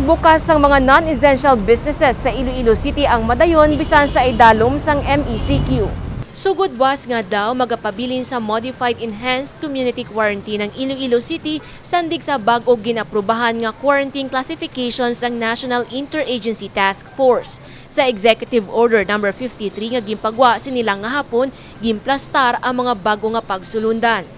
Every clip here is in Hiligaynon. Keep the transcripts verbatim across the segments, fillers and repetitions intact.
Bukas sang mga non-essential businesses sa Iloilo City ang madayon bisan sa idalom sang M E C Q. Sugod buas nga adlaw, magapabilin sa modified enhanced community quarantine ang Iloilo City, sandig sa bag-o ginaprubahan nga quarantine classification sang National Interagency Task Force. Sa Executive Order Number fifty-three nga ginpagwa sini lang nga hapon, ginplastar ang mga bag-o nga pagsulondan.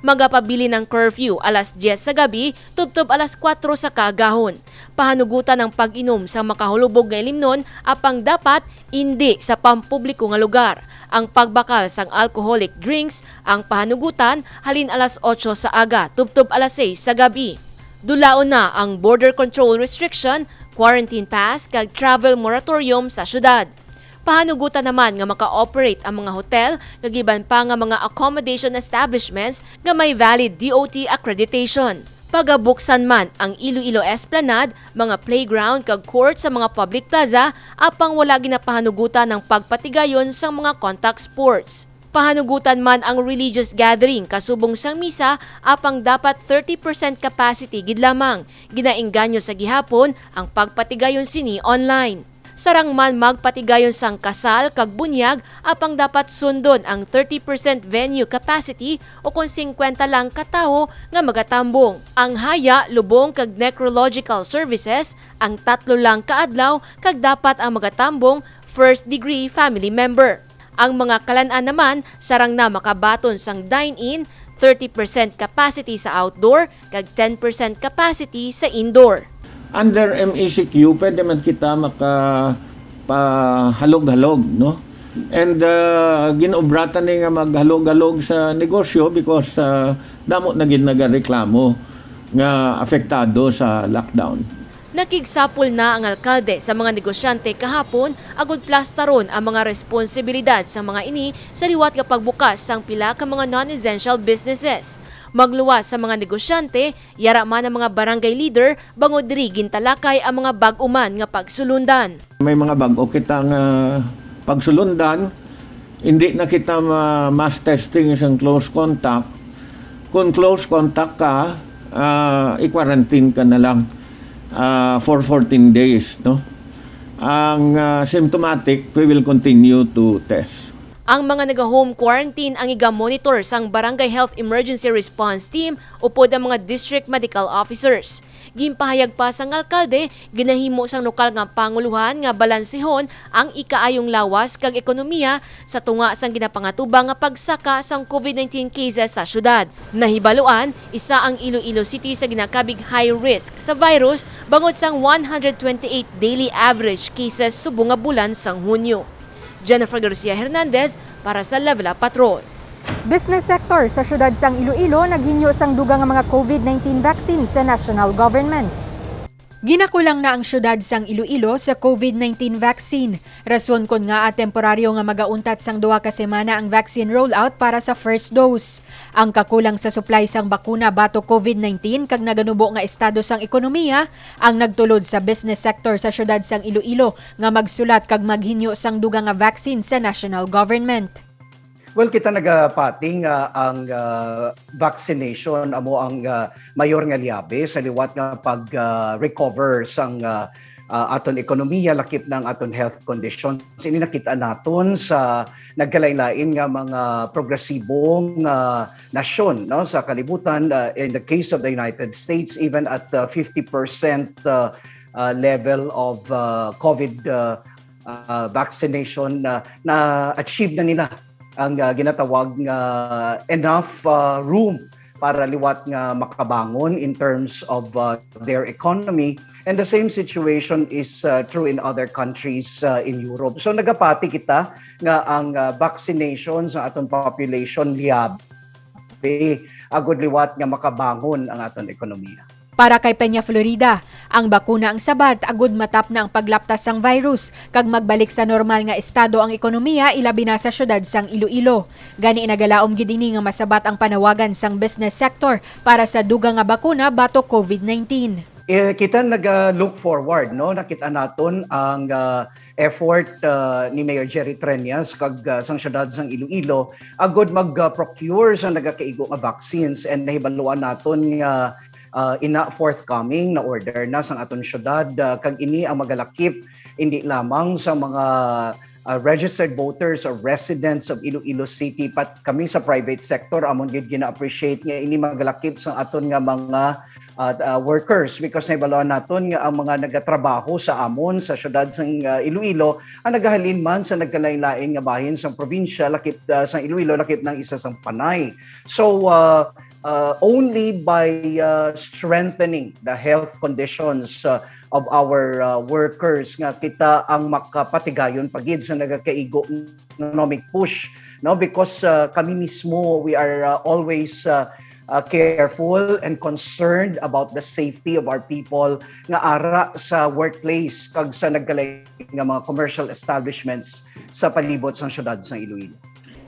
Magapabilin ang curfew alas diyes sa gabi tubtob alas kuwatro sa kaagahon. Pahanugutan ang pag-inom sang makahulubog nga ilimnon, apang dapat indi sa pampubliko nga lugar. Ang pagbakal sang alcoholic drinks ang pahanugutan halin alas otso sa aga tubtob alas sais sa gabi. Dulaon na ang border control restriction, quarantine pass, kag travel moratorium sa syudad. Pahanugutan naman nga maka-operate ang mga hotel kag iban pa nga mga accommodation establishments nga may valid D O T accreditation. Pagabuksan man ang Iloilo Esplanade, mga playground kag court sa mga public plaza, apang wala ginapahanugutan ang pagpatigayon sang mga contact sports. Pahanugutan man ang religious gathering kasubong sang misa, apang dapat thirty percent capacity gid lamang. Ginaengganyo sa gihapon ang pagpatigayon sini online. Sarang man magpatigayon sang kasal kag bunyag, apang dapat sundon ang thirty percent venue capacity o kon singkwenta lang ka tawo nga magatambong. Ang haya, lubong kag necrological services ang tatlo lang ka adlaw, kag dapat ang magatambong first degree family member. Ang mga kalan-an naman sarang na makabaton sang dine-in, thirty percent capacity sa outdoor, kag ten percent capacity sa indoor. Under M E C Q, pwede man kita maka pahalog-halog, no? And uh, ginobratan ni nga maghalog-halog sa negosyo because uh, damo na gid nagareklamo nga apektado sa lockdown. Nakigsapol na ang alkalde sa mga negosyante kahapon agud plastaron ang mga responsibilidad sa mga ini sa liwat nga pagbukas sang pila ka mga non-essential businesses. Magluwas sa mga negosyante, yara man ang mga barangay leader, bangod diri gintalakay ang mga bag-o man nga pagsulundan. May mga bag-o kita nga pagsulundan, hindi na kita ma-, mass testing sang close contact. Kung close contact ka, ah, i-quarantine ka na lang, ah, for fourteen days, no? Ang, ah, symptomatic, we will continue to test. Ang mga naga-home quarantine ang iga-monitor sang Barangay Health Emergency Response Team upod ang mga district medical officers. Ginpahayag pa sang alkalde, ginahimo sang lokal nga panguluhan nga balansehon ang ikaayong lawas kag ekonomiya sa tunga sang ginapangatubang nga pagsaka sang COVID nineteen cases sa syudad. Nahibaluan, isa ang Iloilo City sa ginakabig high risk sa virus bangod sang one hundred twenty-eight daily average cases subong nga bulan sang Hunyo. Jennifer Garcia Hernandez para sa Level Up Patrol. Business sector sa siyudad sang Iloilo naghinyo sang dugang nga mga COVID nineteen vaccine sa national government. Ginakulang na ang siyudad sang Iloilo sa COVID nineteen vaccine, rason kon ngaa temporaryo nga magauntat sang duha ka semana ang vaccine rollout para sa first dose. Ang kakulang sa supply sang bakuna batok COVID nineteen kag naganubo nga estado sang ekonomiya ang nagtulod sa business sector sa siyudad sang Iloilo nga magsulat kag maghinyo sang dugang nga vaccine sa national government. Well, kita nagapati nga ang, ah, vaccination amo ang, ah, mayor nga liabe sa liwat nga pag, ah, recover sang, ah, ah, aton ekonomiya, lakip na ang aton health conditions. Ini nakita naton sa nagkalain-lain nga mga progresibo nga nasyon, no, sa kalibutan. Ah, in the case of the United States, even at, ah, fifty percent, ah, ah, level of, ah, COVID, ah, ah, vaccination, ah, na-achieve na nila ang, ah, ginatawag nga enough, ah, room para liwat nga makabangon in terms of, ah, their economy. And the same situation is, ah, true in other countries, ah, in Europe. So nagapati kita nga ang, ah, vaccination sa aton population liabe agud liwat nga makabangon ang aton ekonomiya. Para kay Peña Florida, ang bakuna ang sabat agud matapna ang paglaptas sang virus kag magbalik sa normal nga estado ang ekonomiya, ilabi na sa siyudad sang Iloilo. Gani, nagalaom gid ini nga masabat ang panawagan sang business sector para sa dugang nga bakuna batok COVID nineteen. Eh, kita naga-look forward, no? Nakita naton ang, ah, effort, ah, ni Mayor Jerry Treñas kag, ah, sang siyudad sang Iloilo agud mag, ah, procure sa nagakaigo nga vaccines, and nahibaluan naton nga ah, ina forthcoming na order na sang aton syudad, ah, kag ini ang magalakip hindi lamang sa mga, ah, registered voters or residents of Iloilo City, but kami sa private sector amon gyud gina-appreciate nga ini magalakip sa aton nga mga, ah, ah, workers, because nahibaluan naton nga ang mga nagatrabaho sa amon sa syudad sang, ah, Iloilo ang nagahalin man sa nagkalain-lain nga bahin sang probinsya, lakip, ah, sang Iloilo, lakip nang isa sang Panay. So, ah, uh, only by, uh, strengthening the health conditions, uh, of our, uh, workers nga kita ang makapatigayon pa gid sa nagakaigo nga economic push, no, because, uh, kami mismo, we are, uh, always, uh, uh, careful and concerned about the safety of our people nga ara sa workplace kag sa nagkalain nga mga commercial establishments sa palibot sang syudad sang Iloilo.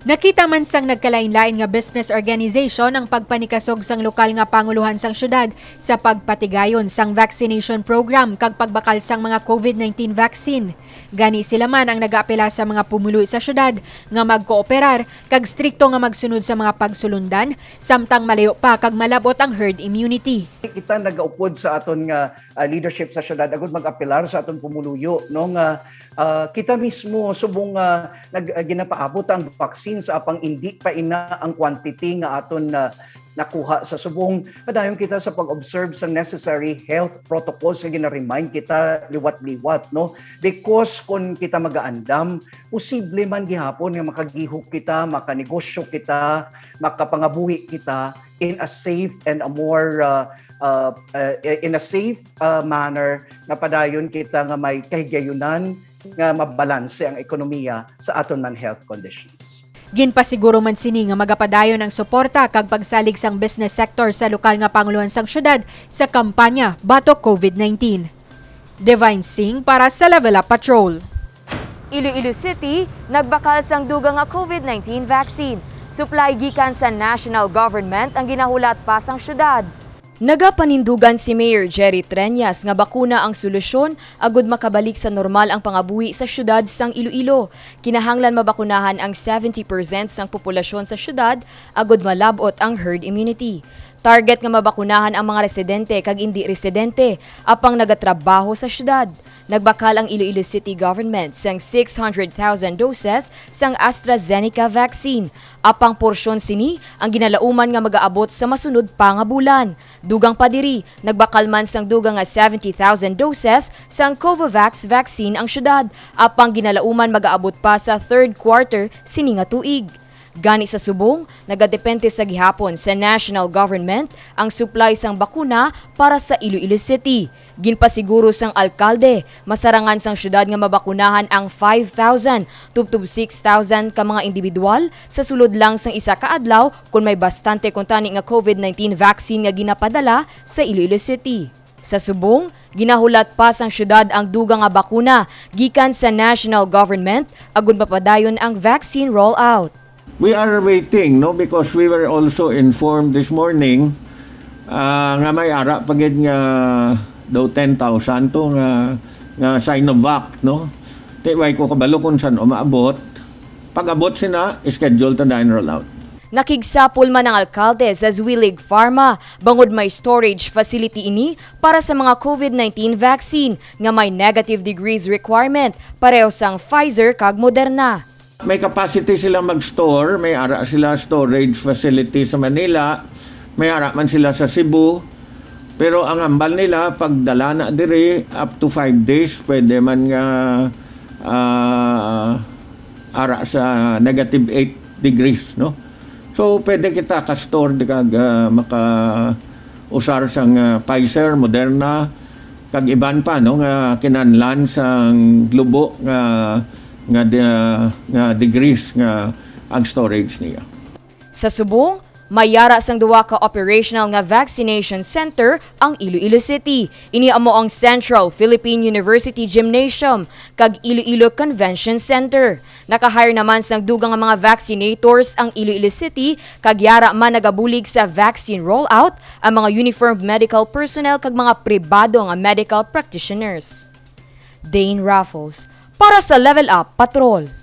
Nakita man sang nagkalain-lain nga business organization ang pagpanikasog sang lokal nga pangulohan sang syudad sa pagpatigayon sang vaccination program kag pagbakal sang mga COVID nineteen vaccine. Gani sila man ang nagaapela sa mga pumuluyo sa syudad nga magkooperar kag strikto nga magsunod sa mga pagsulundan samtang malayo pa kag malab-ot ang herd immunity. Kita nagaupod sa aton nga, ah, leadership sa syudad agud mag-apelar sa aton pumuluyo, no, nga, ah, kita mismo subong, ah, nag-, ah, ginapaabot ang vaccine sa apang indi pa ina ang quantity nga aton, ah, nakuha sa subong. Padayon kita sa pag-observe sa necessary health protocols nga gina-remind kita liwat-liwat, no? Because kon kita magaandam, posible man gihapon nga makagihok kita, makanegosyo kita, makapangabuhi kita in a safe and a more, uh, uh, uh, in a safe, uh, manner, nga padayon kita nga may kahigayunan nga mabalanse ang ekonomiya sa aton man health conditions. Ginpasiguro man sini nga magapadayon ang suporta kag pagsalig sang business sector sa lokal nga pangulohan sang syudad sa kampanya batok COVID nineteen. Divine Singh para sa Level Up Patrol. Iloilo City nagbakal sang dugang nga COVID nineteen vaccine. Supply gikan sa national government ang ginahulat pa sang syudad. Nagapanindugan si Mayor Jerry Treñas nga bakuna ang solusyon agud makabalik sa normal ang pangabuhi sa syudad sang Iloilo. Kinahanglan mabakunahan ang seventy percent sang populasyon sa syudad agud malab-ot ang herd immunity. Target nga mabakunahan ang mga residente kag indi residente apang nagatrabaho sa syudad. Nagbakal ang Iloilo City Government sang six hundred thousand doses sang AstraZeneca vaccine. Apang porsyon sini ang ginalauman nga magaabot sa masunod pa nga bulan. Dugang pa diri, nagbakal man sang dugang nga seventy thousand doses sang Covovax vaccine ang syudad, apang ginalauman magaabot pa sa third quarter sini nga tuig. Gani sa subong, nagadepende sa gihapon sa national government ang supply sang bakuna para sa Iloilo City. Ginpasiguro sang alkalde, masarangan sang syudad nga mabakunahan ang five thousand tubtob six thousand ka mga individual sa sulod lang sang isa ka adlaw kon may bastante kuntani nga COVID nineteen vaccine nga ginapadala sa Iloilo City. Sa subong, ginahulat pa sang syudad ang dugang nga bakuna gikan sa national government agud mapadayon ang vaccine rollout. We are waiting, no, because we were also informed this morning, ah, nga may ara pa gid nga daw ten thousand to nga, nga Sinovac, no? Ti, way ko kabalo kung san umaabot. Pag-abot sina, schedule ta dayon rollout. Nakigsapol man ang alkalde sa Zwillig Pharma bangod may storage facility ini para sa mga COVID nineteen vaccine nga may negative degrees requirement, pareho sang Pfizer kag Moderna. May capacity sila mag-store, may ara sila storage facility sa Manila, may ara man sila sa Cebu. Pero ang hambal nila, pagdala na diri, up to five days, pwede man nga, ah, ara sa negative eight degrees, no? So, pwede kita ka-store di kag, ah, maka-usar sang, ah, Pfizer, Moderna, kag iban pa, no, nga kinahanglan sang lubo nga, nga de-, nga degrees nga ang storage niya. Sa subong, may ara sang duha ka operational nga vaccination center ang Iloilo City. Ini amo ang Central Philippine University Gymnasium kag Iloilo Convention Center. Naka-hire naman sang dugang nga mga vaccinators ang Iloilo City, kag yara man nagabulig sa vaccine rollout ang mga uniformed medical personnel kag mga pribado nga medical practitioners. Dane Raffles para sa Level Up Patrol.